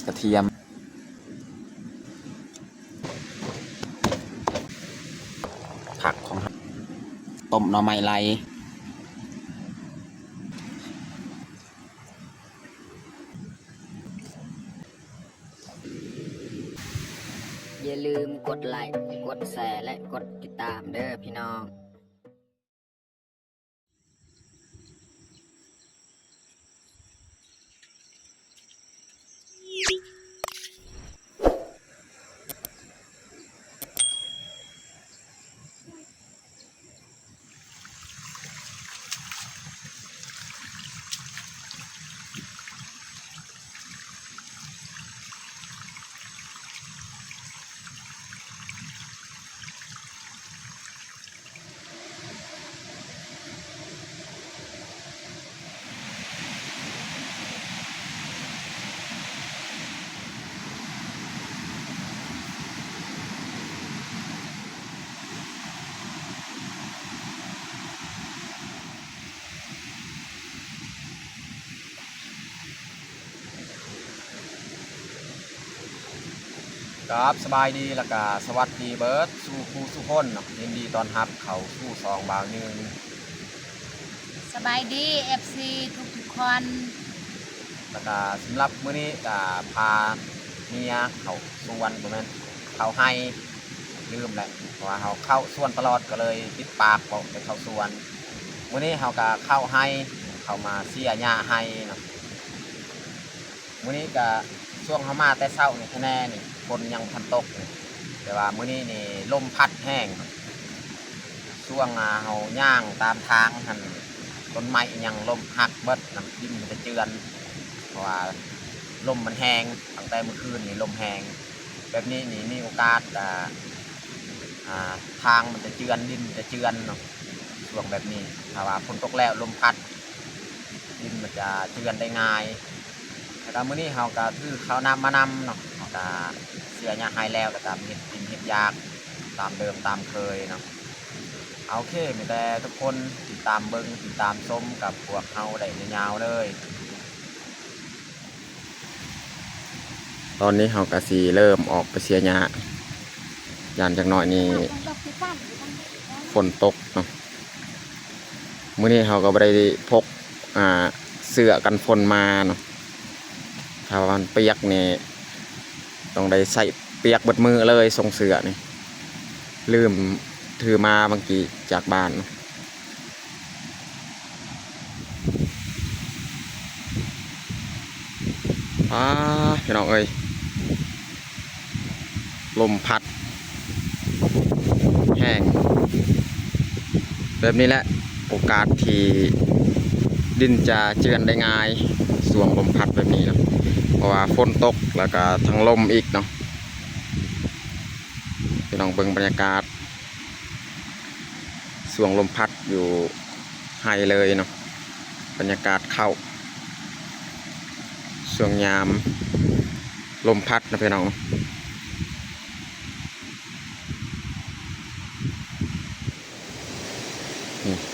ກະທຽມ ຜັກຂອງເຮົາ ຕົ້ມໜໍ່ໄມ້ໄລ່. ຢ່າລືມກົດໄລ້ ກົດແຊ ແລະ ກົດຕິດຕາມເດີພີ່ນ້ອງ. ຄັບ ສະບາຍດີ ແລ້ວກະສະຫວັດດີເບີດສູ່ຄູ່ສູ່ຄົນເນາະ, ຍິນດີຕ້ອນຮັບເຂົ້າສູ່ຊ່ອງບ່າວຍືນ. ສະບາຍດີ ເອັຟຊີ ທຸກໆຄົນ. ແລ້ວກະສຳລັບມື້ນີ້ກະພາເມຍເຂົ້າສວນ ບໍ່ແມ່ນ ເຂົ້າໄຮ່ ລືມແຫຼະ ເພາະວ່າເຮົາເຂົ້າສວນຕະຫຼອດ ກໍເລີຍຕິດປາກເວົ້າແຕ່ເຂົ້າສວນ. ມື້ນີ້ເຮົາກະເຂົ້າໄຮ່ ເຂົ້າມາເສຍຫຍ້າໄຮ່ເນາະ. ມື້ນີ້ກະ ຊ່ວງເຮົາມາແຕ່ເຊົ້ານີ້ ຄະແນນີ້ ຝົນຍັງບໍ່ທັນຕົກນີ້ ແຕ່ວ່າມື້ນີ້ນີ້ລົມພັດແຮງ. ຊ່ວງ ອ່າ ເຮົາຍ່າງຕາມທາງຫັ້ນ ຕົ້ນໄມ້ອີ່ຫຍັງລົ້ມຫັກເບິດນະ, ດິນມັນຈະເຈື່ອນ ເພາະວ່າລົມມັນແຮງ. ຕັ້ງແຕ່ມື້ຄືນນີ້ລົມແຮງ. ແບບນີ້ນີ້ມີໂອກາດ ອ່າ ອ່າ ທາງມັນຈະເຈື່ອນ ດິນມັນຈະເຈື່ອນເນາະ. ຊ່ວງແບບນີ້ ຖ້າວ່າຝົນຕົກແລ້ວລົມພັດ ດິນມັນຈະເຈື່ອນໄດ້ງ່າຍ. ແລ້ວກະມື້ນີ້ເຮົາກະຖືເຂົ້ານ້ຳມານຳເນາະ, ເຮົາກະເສຍຫຍ້າໄຮ່ແລ້ວ ແລ້ວກະເຮັດກິນເຮັດຢາກຕາມເດີມຕາມເຄີຍເນາະ. ໂອເຄ ມີແຕ່ທຸກຄົນຕິດຕາມເບິ່ງ ຕິດຕາມຊົມກັບພວກເຮົາໄດ້ຍາວໆເລີຍ. ຕອນນີ້ເຮົາກະຊິເລີ່ມອອກໄປເສຍຫຍ້າ ຢ້ານຈັກໜ້ອຍນີ້ຝົນຕົກເນາະ. ມື້ນີ້ເຮົາກໍບໍ່ໄດ້ພົກ ອ່າ ເສື້ອກັນຝົນມາເນາະ, ຖ້າວ່າມັນປຽກນີ້ຕ້ອງໄດ້ໃສ່ປຽກເບິດມື້ເລີຍ ຊົງເສື້ອນີ້ ລືມຖືມາບາງກີ້ຈາກບ້ານ. ອ້າ ພີ່ນ້ອງເອີຍ ລົມພັດແຮງ ແບບນີ້ແຫຼະ ໂອກາດທີ່ດິນຈະເຈື່ອນໄດ້ງ່າຍ ຊ່ວງລົມພັດແບບນີ້ເນາະ, ເພາະວ່າຝົນຕົກ ແລ້ວກະທັງລົມອີກເນາະ. ພີ່ນ້ອງເບິ່ງບັນຍາກາດ ຊ່ວງລົມພັດຢູ່ໄຮ່ເລີຍເນາະ, ບັນຍາກາດເຂົ້າຊ່ວງຍາມລົມພັດນະພີ່ນ້ອງ. ນີ້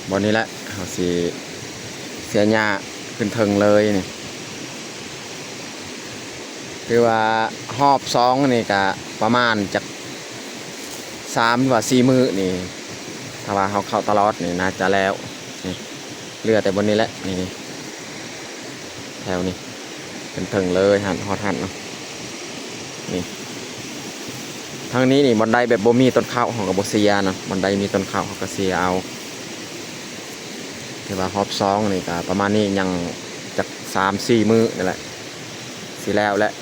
ບ່ອນນີ້ແຫຼະ ເຮົາຊິເສຍຫຍ້າຂຶ້ນເທິງເລີຍນີ້. ຄືວ່າຮອບສອງນີ້ກະປະມານຈັກສາມຫຼືວ່າສີ່ມື້ນີ້ ຖ້າວ່າເຮົາເຂົ້າຕະຫຼອດນີ້ໜ້າຈະແລ້ວ. ນີ້ເຫຼືອແຕ່ບ່ອນນີ້ແຫຼະ ນີ້ ນີ້ ແຖວນີ້ ເທິງໆເລີຍຫັ້ນ ຮອດຫັ້ນເນາະ. ນີ້ ທາງນີ້ນີ້ ບ່ອນໃດແບບບໍ່ມີຕົ້ນເຂົ້າ ເຮົາກໍບໍ່ເສຍນະ, ບ່ອນໃດມີຕົ້ນເຂົ້າ ເຮົາກໍເສຍເອົາ. ແຕ່ວ່າຮອບສອງນີ້ກໍປະມານນີ້ ຍັງຈັກສາມສີ່ມື້ນີ້ແຫຼະ ຊິແລ້ວແຫຼະ.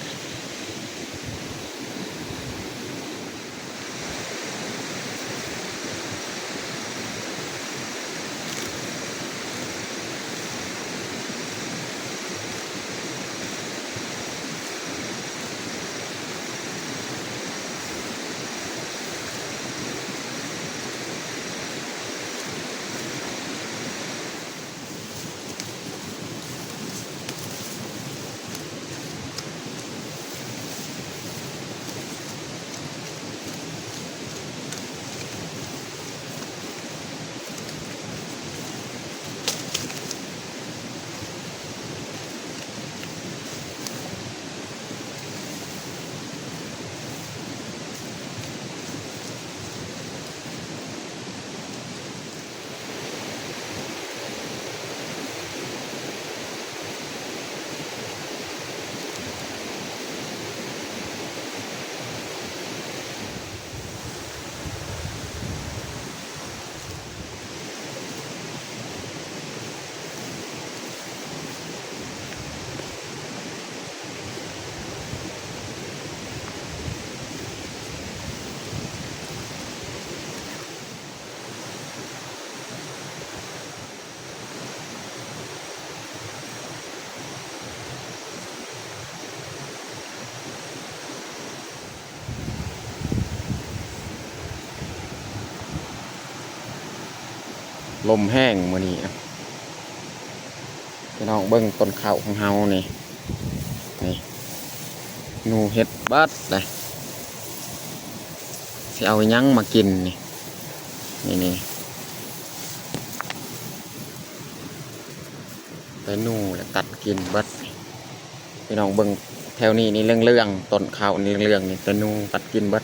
ລົມແຮງມື້ນີ້ນະ ພີ່ນ້ອງເບິ່ງຕົ້ນເຂົ້າຂອງເຮົານີ້ ນີ້ ໜູເຮັດເບິດເລີຍ ຊິເອົາຫຍັງມາກິນນີ້ ນີ້ໆ ແຕ່ໜູແຫຼະກັດກິນເບິດ ພີ່ນ້ອງເບິ່ງແຖວນີ້ນີ້ເຫຼືອງໆ ຕົ້ນເຂົ້ານີ້ເຫຼືອງໆ ນີ້ແຕ່ໜູກັດກິນເບິດ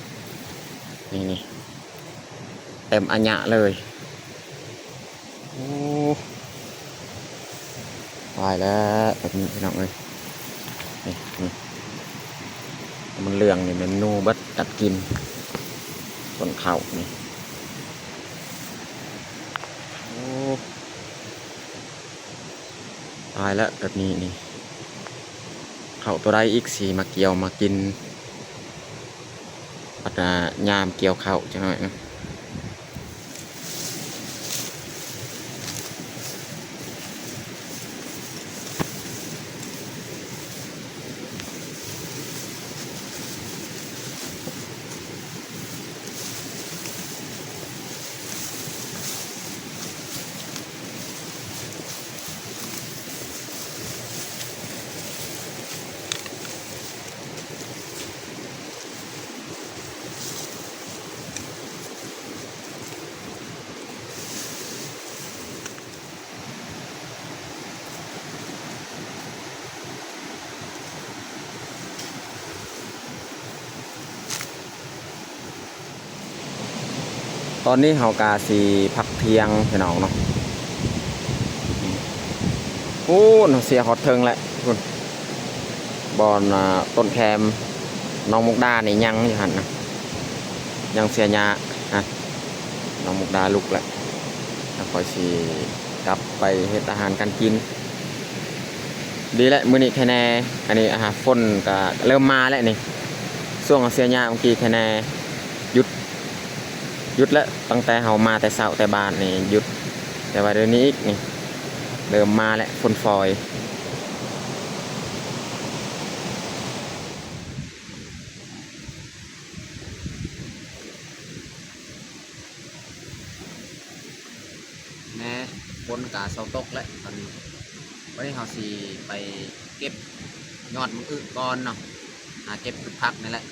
ນີ້ໆ ເຕັມອາຍະເລີຍ ໂອ້ ຕາຍແລ້ວ ແບບນີ້ພີ່ນ້ອງເອີຍ ນີ້ ນີ້ ມັນເຫຼືອງນີ້ແມ່ນໜູເບິດກັດກິນ ຕົ້ນເຂົ້ານີ້ ໂອ້ ຕາຍແລ້ວແບບນີ້ນີ້ ເຂົ້າໂຕໃດອີກຊິມາກ່ຽວມາກິນ ບັດຍາມກ່ຽວເຂົ້າຈັກໜ້ອຍນະ. ຕອນນີ້ເຮົາກະຊິພັກທ່ຽງພີ່ນ້ອງເນາະ ພຸ້ນ ເຮົາເສຍຮອດເທິງແລ້ວ ພຸ້ນ ບ່ອນ ອ່າ ຕົ້ນແຄມ ນ້ອງມຸກດານີ້ຍັງຢູ່ຫັ້ນນະ ຍັງເສຍຫຍ້າ ອ່ະ ນ້ອງມຸກດາລຸກແລ້ວ ແລ້ວຂ້ອຍຊິກັບໄປເຮັດອາຫານການກິນ. ດີແຫຼະ ມື້ນີ້ໄຄແນ່ ອັນນີ້ ອ່າ ຝົນກະເລີ່ມມາແລ້ວນີ້ ຊ່ວງເສຍຫຍ້າມື້ກີ້ໄຄແນ່ຢຸດ ຢຸດແລ້ວ ຕັ້ງແຕ່ເຮົາມາແຕ່ເຊົ້າແຕ່ບ້ານນີ້ຢຸດ ແຕ່ວ່າດຽວນີ້ອີກນີ້ ເລີ່ມມາແລ້ວ ຝົນຝອຍ. ແນ່ ຝົນກະເຊົາຕົກແລ້ວຕອນນີ້ ວັນນີ້ເຮົາຊິໄປເກັບຍອດໝາກອຶກ່ອນເນາະ ຫາເກັບພືດຜັກນີ້ແຫຼະ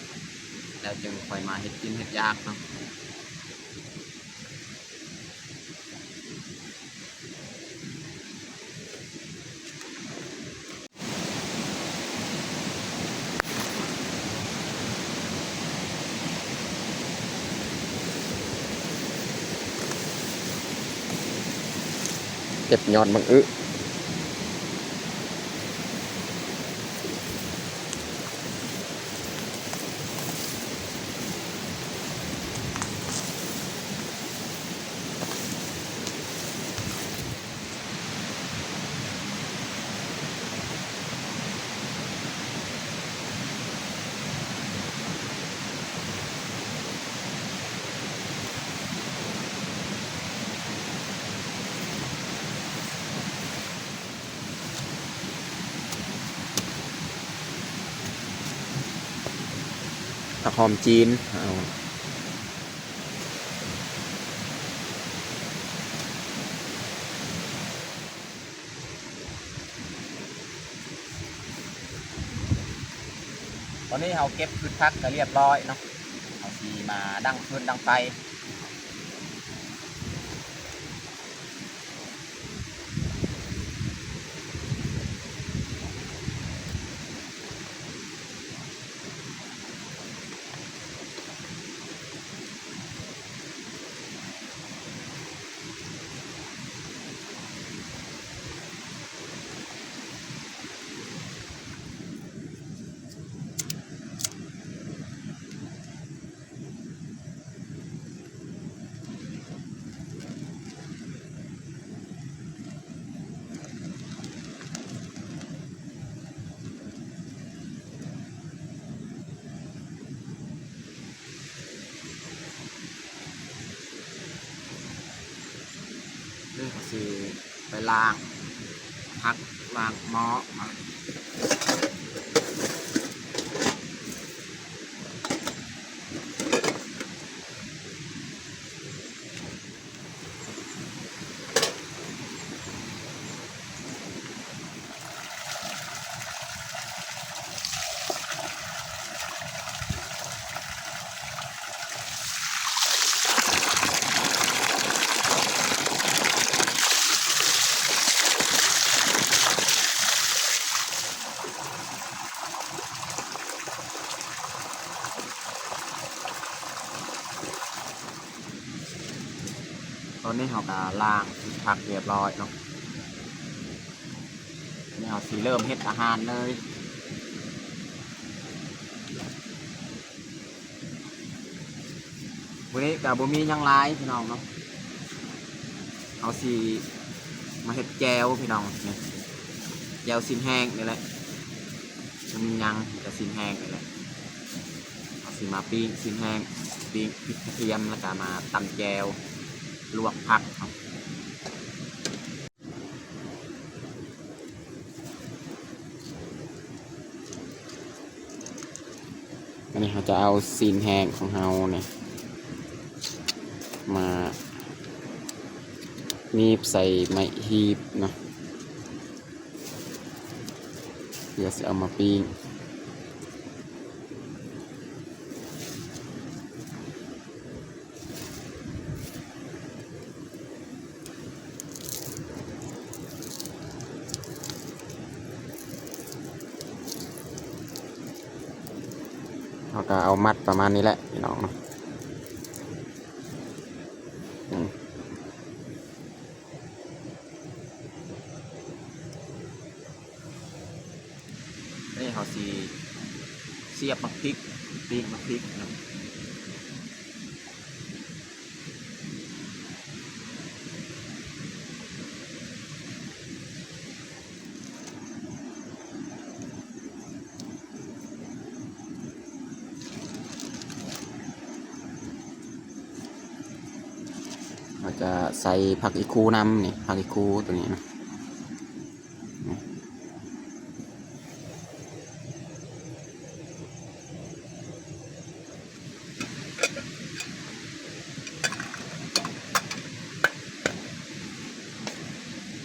ແລ້ວຈຶ່ງຄ່ອຍມາເຮັດກິນເຮັດຢາກເນາະ. ເກັບຍອດໝາກອຶ. ຜັກຫອມຈີນ ເອົາ ຕອນນີ້ເຮົາເກັບພືດຜັກກະລຽບລ້ອຍເນາະ ເຮົາຊິມາດັງຟືນດັງໄຟ. ນີ້ເຮົາຊິໄປລ້າງຜັກ ລ້າງໝໍ້. ເ ຕອນນີ້ເຮົາກໍລ້າງຜັກຮຽບຮ້ອຍເນາະ. ຕອນນີ້ເຮົາຊິເລີ່ມເຮັດອາຫານເລີຍ. ມື້ນີ້ກໍບໍ່ມີຫຍັງຫຼາຍພີ່ນ້ອງເນາະ, ເຮົາຊິມາເຮັດແຈ່ວພີ່ນ້ອງ. ນີ້ແຈ່ວຊີ້ນແຫ້ງນີ້ແຫຼະ, ບໍ່ມີຫຍັງ ມີແຕ່ຊີ້ນແຫ້ງນີ້ແຫຼະ. ເຮົາຊິມາປີ້ງຊີ້ນແຫ້ງ, ປີ້ງ ພິກກະທຽມ ແລ້ວກໍມາຕຳແຈ່ວ ລວກຜັກ. ອັນນີ້ເຮົາຈະເອົາຊີ້ນແຫ້ງຂອງເຮົານີ້ ມາໜີບໃສ່ໄມ້ຮີບເນາະ ເພື່ອຊິເອົາມາປີ້ງ. ເຮົາກໍເອົາມັດປະມານນີ້ແຫຼະພີ່ນ້ອງເນາະ. ອືມ. ນີ້ເຮົາຊິສຽບໝາກພິກ, ປີ້ງໝາກພິກເນາະ. ເຮົາຈະໃສ່ຜັກອີ່ຄູນຳ ນີ້ ຜັກອີ່ຄູໂຕນີ້ນະ.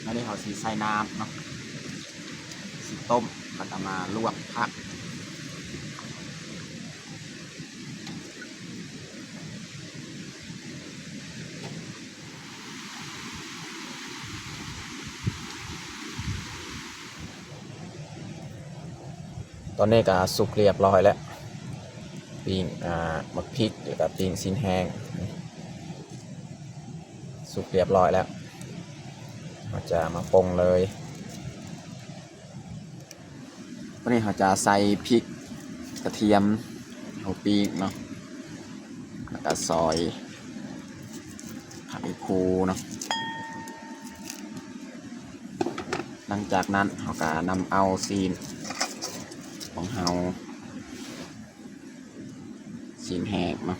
ອັນນີ້ເຮົາຊິໃສ່ນ້ຳເນາະ, ຊິຕົ້ມ ແລ້ວກໍມາລວກຜັກ. ຕອນນີ້ກໍສຸກຮຽບຮ້ອຍແລ້ວ, ປີ້ງ ອ່າ ໝາກພິກ ແລ້ວກໍປີ້ງຊີ້ນແຫ້ງ ສຸກຮຽບຮ້ອຍແລ້ວ. ເຮົາຈະມາປົງເລີຍ. ຕອນນີ້ເຮົາຈະໃສ່ພິກກະທຽມເຮົາປີ້ງເນາະ, ແລ້ວກະຊອຍຜັກອີ່ຄູເນາະ. ຫຼັງຈາກນັ້ນເຮົາກະນຳເອົາຊີ້ນຂອງເຮົາ ຊີ້ນແຫ້ງເນາະ,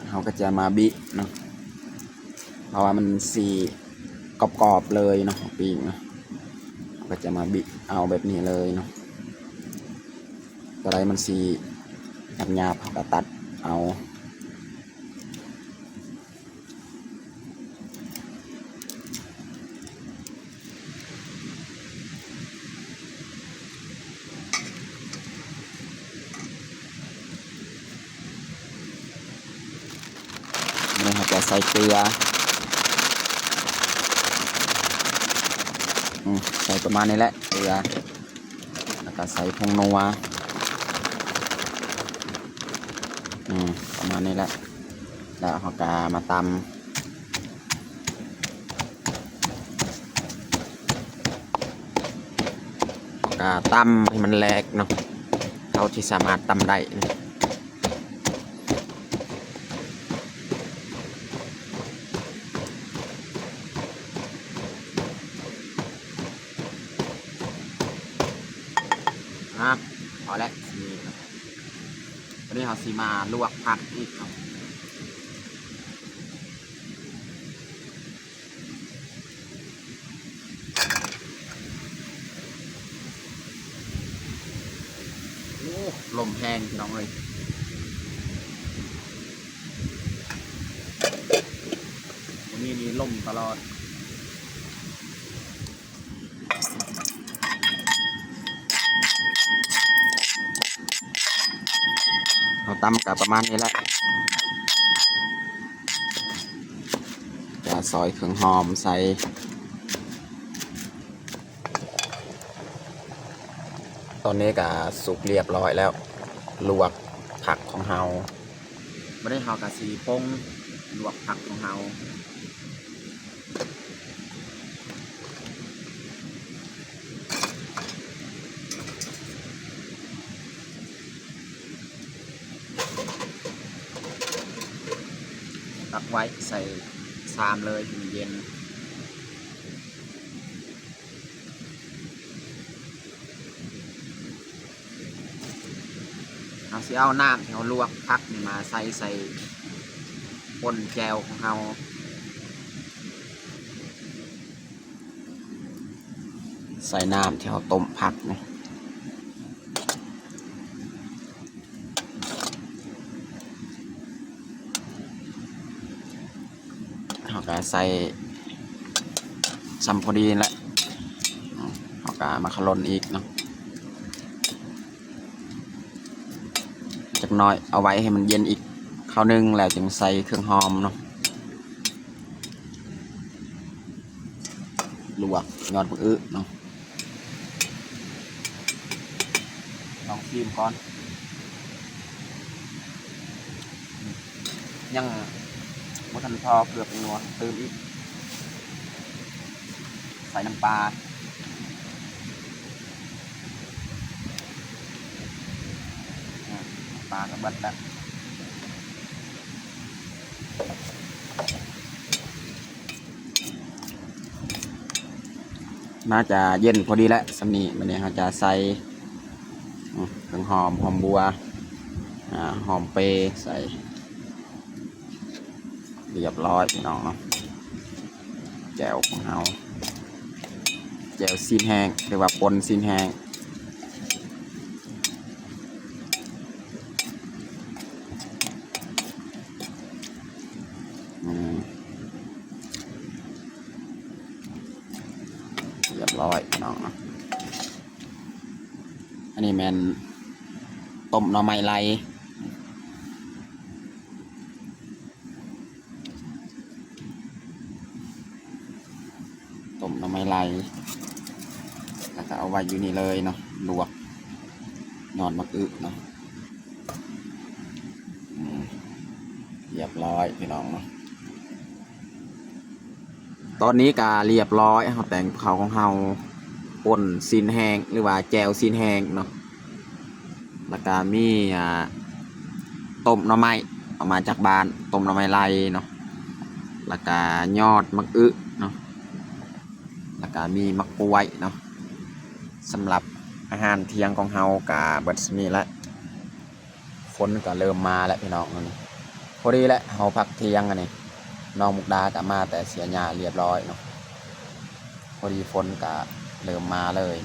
ເຮົາກໍຈະມາບິເນາະ ເພາະວ່າມັນຊິກອບໆເລີຍເນາະ ປີ້ງເນາະ. ເຮົາກໍຈະມາບິເອົາແບບນີ້ເລີຍເນາະ, ຕົວໃດມັນຊິຫຍາບໆ ເຮົາກໍຕັດເອົາ. ນີ້ເຮົາຈະໃສ່ເກືອ ອືມ ໃສ່ປະມານນີ້ແຫຼະ ເກືອ ແລ້ວກໍໃສ່ຜົງນົວ ອືມ ປະມານນີ້ແຫຼະ. ແລ້ວເຮົາກໍມາຕຳ ກໍຕຳໃຫ້ມັນແຫຼກເນາະ ເທົ່າທີ່ສາມາດຕຳໄດ້. ອ່າ ພໍແລ້ວ ນີ້ ວັນນີ້ເຮົາຊິມາລວກຜັກອີກເນາະ. ໂອ້ ລົມແຮງພີ່ນ້ອງເອີຍ, ມື້ນີ້ນີ້ລົມຕະຫຼອດ. ເຮົາຕຳກໍປະມານນີ້ແຫຼະ, ຈະຊອຍເຄື່ອງຫອມໃສ່. ຕອນນີ້ກໍສຸກລຽບຮ້ອຍແລ້ວ, ລວກຜັກຂອງເຮົາ. ບັດນີ້ເຮົາກໍຊິປົງລວກຜັກຂອງເຮົາ ຕັກໄວ້ໃສ່ຊາມເລີຍໃຫ້ມັນເຢັນ. ເຮົາຊິເອົານ້ຳທີ່ເຮົາລວກຜັກນີ້ມາໃສ່ ໃສ່ປົ່ນແຈ່ວຂອງເຮົາ ໃສ່ນ້ຳທີ່ເຮົາຕົ້ມຜັກນີ້ ເຮົາກໍໃສ່ຊ່ຳພໍດີແຫຼະ ເຮົາກໍມາຄະຫຼົ່ນອີກເນາະ ຈັກໜ້ອຍ ເອົາໄວ້ໃຫ້ມັນເຢັນອີກຄາວໜຶ່ງ ແລ້ວຈຶ່ງໃສ່ເຄື່ອງຫອມເນາະ ລວກຍອດບັກອຶເນາະ. ລອງຊີມກ່ອນ ຍັງບໍ່ທັນພໍເກືອແປ້ງນົວ ຕື່ມອີກ ໃສ່ນ້ຳປາ ອາ ນ້ຳປາກໍເບິດແລ້ວ. ໜ້າຈະເຢັນພໍດີແລ້ວ ສ່ຳນີ້ ບາດນີ້ເຮົາຈະໃສ່ ອືມ ເຄື່ອງຫອມ ຫອມບົວ ອາ ຫອມເປ ໃສ່ ລຽບຮ້ອຍພີ່ນ້ອງເນາະ ແຈ່ວຂອງເຮົາ ແຈ່ວຊີ້ນແຫ້ງ ຫຼືວ່າປົ່ນຊີ້ນແຫ້ງ ອືມ ລຽບຮ້ອຍພີ່ນ້ອງເນາະ ອັນນີ້ແມ່ນຕົ້ມໜໍ່ໄມ້ໄລ່ ຕົ້ມໜໍ່ໄມ້ໄລ່ ແລ້ວກໍເອົາໄວ້ຢູ່ນີ້ເລີຍເນາະ ລວກຍອດໝາກອຶເນາະ ອືມ ລຽບຮ້ອຍພີ່ນ້ອງເນາະ. ຕອນນີ້ກໍລຽບຮ້ອຍ ເຮົາແຕ່ງເຂົ້າຂອງເຮົາ ປົ່ນຊີ້ນແຫ້ງ ຫຼືວ່າແຈ່ວຊີ້ນແຫ້ງເນາະ ແລ້ວກໍມີ ອ່າ ຕົ້ມໜໍ່ໄມ້ ເອົາມາຈາກບ້ານ ຕົ້ມໜໍ່ໄມ້ໄລ່ເນາະ ແລ້ວກໍຍອດໝາກອຶເນາະ ແລ້ວກໍມີໝາກກ້ວຍເນາະ. ສຳລັບອາຫານທ່ຽງຂອງເຮົາກໍເບິດສ່ຳນີ້ແຫຼະ. ຝົນກໍເລີ່ມມາແລ້ວພີ່ນ້ອງ ພໍດີແຫຼະ ເຮົາພັກທ່ຽງອັນນີ້ ນ້ອງມຸກດາກໍມາແຕ່ເສຍຫຍ້າລຽບຮ້ອຍເນາະ ພໍດີຝົນກໍເລີ່ມມາເລີຍ.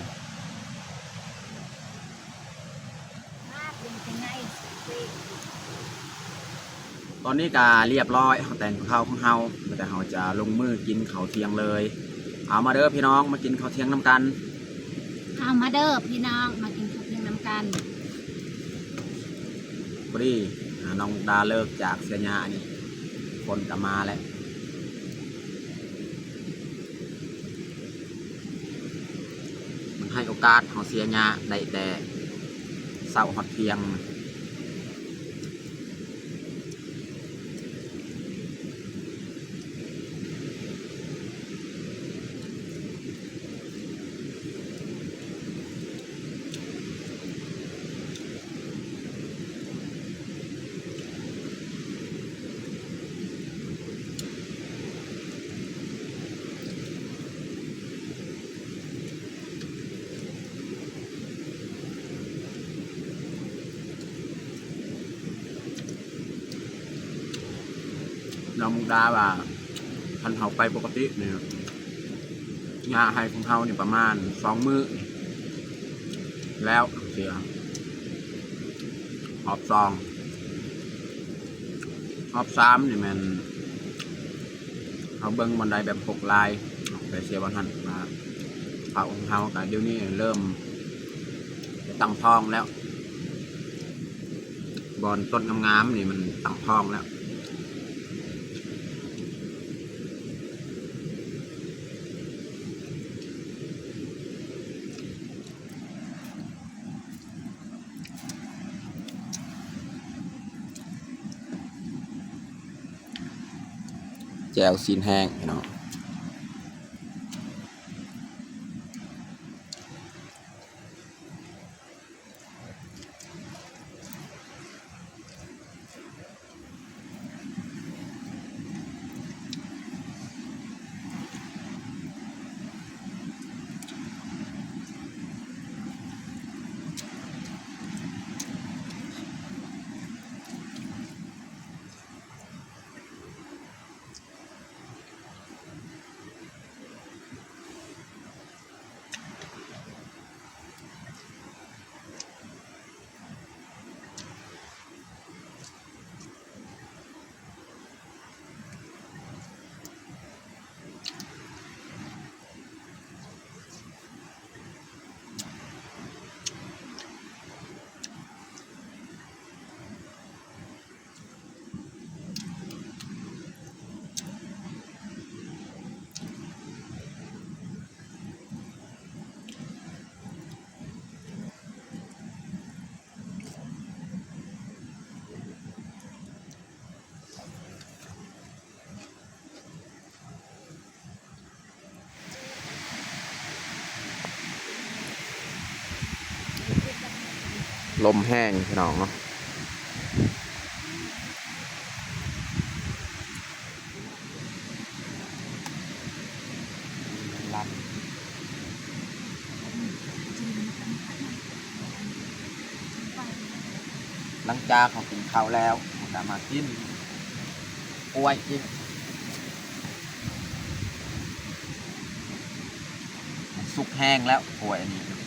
ຕອນນີ້ກໍລຽບຮ້ອຍ ເຮົາແຕ່ງກັບເຂົ້າຂອງເຮົາ ແລ້ວກໍເຮົາຈະລົງມືກິນເຂົ້າທ່ຽງເລີຍ. ເອົາ ມາເດີພີ່ນ້ອງ ມາກິນເຂົ້າທ່ຽງນຳກັນ. ເອົາ ມາເດີພີ່ນ້ອງ ມາກິນເຂົ້າທ່ຽງນຳກັນ. ພໍດີ ອາ ນ້ອງມຸກດາເລີກຈາກເສຍຫຍ້ານີ້ ຝົນກໍມາແລ້ວ. ມັນໃຫ້ໂອກາດເຮົາເສຍຫຍ້າໄດ້ແຕ່ເຊົ້າຮອດທ່ຽງ. ນ້ອງມຸກດາວ່າ ຄັນເຮົາໄປປົກກະຕິນີ້ ຫຍ້າໄຮ່ຂອງເຮົານີ້ປະມານສອງມື້ແລ້ວ ເສຍຮອບສອງ. ຮອບສາມນີ້ແມ່ນເຮົາເບິ່ງບ່ອນໃດແບບຮົກຫຼາຍ ໄປເສຍບ່ອນຫັ້ນ. ວ່າເຂົ້າຂອງເຮົາກະດຽວນີ້ເລີ່ມຈະຕັ້ງທ້ອງແລ້ວ ບ່ອນຕົ້ນງາມໆນີ້ມັນຕັ້ງທ້ອງແລ້ວ. ເ ຈ່ວຊີ້ນແຫ້ງພີ່ນ້ອງ. ລົມແຮງພີ່ນ້ອງເນາະ. ຫຼັງຈາກເຮົາກິນເຂົ້າແລ້ວ ເຮົາກະມາກິນກ້ວຍອີກ. ມັນສຸກແຮງແລ້ວ ກ້ວຍອັນນີ້.